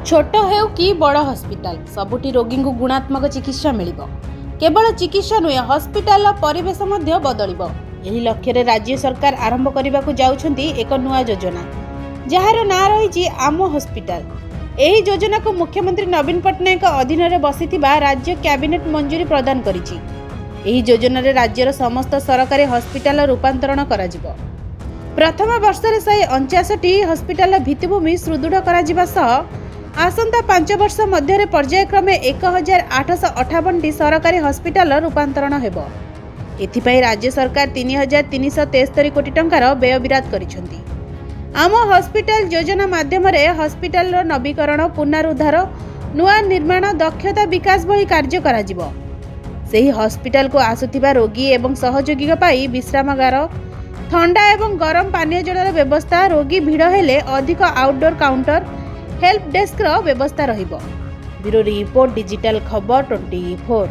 ଛୋଟ ହେଉ କି ବଡ଼ ହସ୍ପିଟାଲ, ସବୁଠି ରୋଗୀଙ୍କୁ ଗୁଣାତ୍ମକ ଚିକିତ୍ସା ମିଳିବ। କେବଳ ଚିକିତ୍ସା ନୁହେଁ, ହସ୍ପିଟାଲର ପରିବେଶ ମଧ୍ୟ ବଦଳିବ। ଏହି ଲକ୍ଷ୍ୟରେ ରାଜ୍ୟ ସରକାର ଆରମ୍ଭ କରିବାକୁ ଯାଉଛନ୍ତି ଏକ ନୂଆ ଯୋଜନା, ଯାହାର ନାଁ ରହିଛି ଆମ ହସ୍ପିଟାଲ। ଏହି ଯୋଜନାକୁ ମୁଖ୍ୟମନ୍ତ୍ରୀ ନବୀନ ପଟ୍ଟନାୟକଙ୍କ ଅଧୀନରେ ବସିଥିବା ରାଜ୍ୟ କ୍ୟାବିନେଟ୍ ମଞ୍ଜୁରୀ ପ୍ରଦାନ କରିଛି। ଏହି ଯୋଜନାରେ ରାଜ୍ୟର ସମସ୍ତ ସରକାରୀ ହସ୍ପିଟାଲର ରୂପାନ୍ତରଣ କରାଯିବ। ପ୍ରଥମ ବର୍ଷରେ 149ଟି ହସ୍ପିଟାଲର ଭିତ୍ତିଭୂମି ସୁଦୃଢ଼ କରାଯିବା ସହ ଆସନ୍ତା 5 ବର୍ଷ ମଧ୍ୟରେ ପର୍ଯ୍ୟାୟକ୍ରମେ 1858ଟି ସରକାରୀ ହସ୍ପିଟାଲର ରୂପାନ୍ତରଣ ହେବ। ଏଥିପାଇଁ ରାଜ୍ୟ ସରକାର 3373 କୋଟି ଟଙ୍କାର ବ୍ୟୟବରାଦ କରିଛନ୍ତି। ଆମ ହସ୍ପିଟାଲ ଯୋଜନା ମାଧ୍ୟମରେ ହସ୍ପିଟାଲର ନବୀକରଣ, ପୁନରୁଦ୍ଧାର, ନୂଆ ନିର୍ମାଣ, ଦକ୍ଷତା ବିକାଶ ଭଳି କାର୍ଯ୍ୟ କରାଯିବ। ସେହି ହସ୍ପିଟାଲକୁ ଆସୁଥିବା ରୋଗୀ ଏବଂ ସହଯୋଗୀଙ୍କ ପାଇଁ ବିଶ୍ରାମାଗାର, ଥଣ୍ଡା ଏବଂ ଗରମ ପାନୀୟ ଜଳର ବ୍ୟବସ୍ଥା, ରୋଗୀ ଭିଡ଼ ହେଲେ ଅଧିକ ଆଉଟଡୋର କାଉଣ୍ଟର, ହେଲ୍ପ ଡେସ୍କର ବ୍ୟବସ୍ଥା ରହିବ। ବ୍ୟୁରୋ ରିପୋର୍ଟ, ଡିଜିଟାଲ ଖବର 24।